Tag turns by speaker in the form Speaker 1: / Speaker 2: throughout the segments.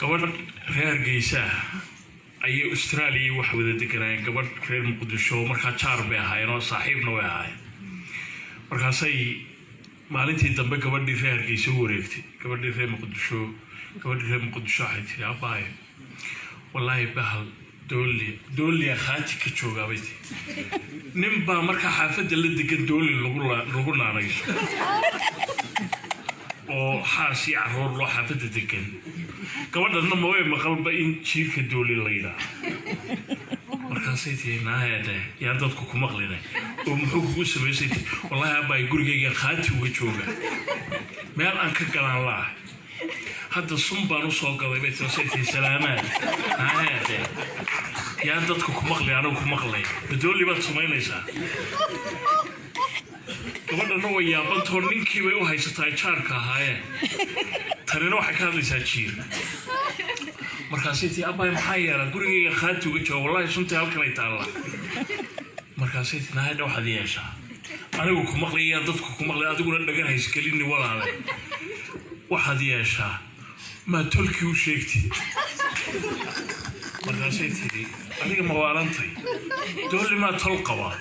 Speaker 1: Gabadh reer Hargeysa ayay Australia waxay wada deganaayeen gabadh reer Muqdisho. Markaa jaar bay ahaayeen oo saaxiibna way ahaayeen. Markaasay maalintii dambe gabadhii reer Hargeysa u wareegtay gabadhii reer Muqdisho. Gabadhii reer Muqdisho waxay tiri: "Abbaayo, wallaahi bahal dooli dooliya khaati ka joogaa," bay tiri. Nin baa markaa xaafadda la degan dooli lagu naanayso oo xaas iyo caruur loo xaafadda degan. Gabadhanna maway maqalba in jiirka dooli la yidhaah. Markaasay tiri: "Naaheedhe, yaan dadku ku maqline, oo muxuu kugu samaysay?" Tiri: "Wallaahi abbaa, gurigayga khaati uga jooga, meel aan ka galaan la'ah. Hadda sun baan usoo gaday," bay tiri. Say tiri: "Salaamaad, naaheedhe, yaan dadku ku maqli, anigu ku maqlay, madooli baad samaynaysaa?" Gabadhana way yaabantoo ninkii bay u haysataa jaarka ahaayeen, tanina waxay ka hadlaysaa jiir. Markaasay tii: "Abbaay, maxaa yeelaa? Gurigayga khaati uga jooga, wallahi suntii halkan ay taallaa." Markaasay tii: "Nahadha, waxaad yeeshaa, anigu ku maqlayaan, dadku ku maqlay, adiguna dhagan haysgelini. Walaale, waxaad yeeshaa, maa tolkii u sheegtid?" Markaasay tidhi: "Adiga ma waalantay? Dooli maa tol qabaa?"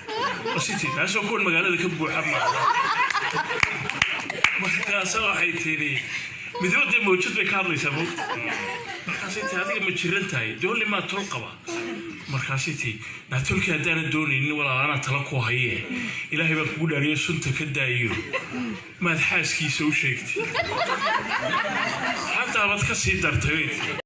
Speaker 1: Basi tii taasoo kuwan magaalada ka buuxa maaha. Markaasa waxay tidhi, midba dee mawjad bay ka hadlaysaa moogta. Markaasay tii: "Adiga ma jiran tahay? Dooli maa tol qaba?" Markaasay tii: "Naa tolkii haddaana doonaynin, walaal, anaa tala ku hayee, Ilaahay baan kugu dhaariyay, sunta ka daayo, maad xaaskiisa u sheegtay? Xataa baad ka sii dartay," bay tii.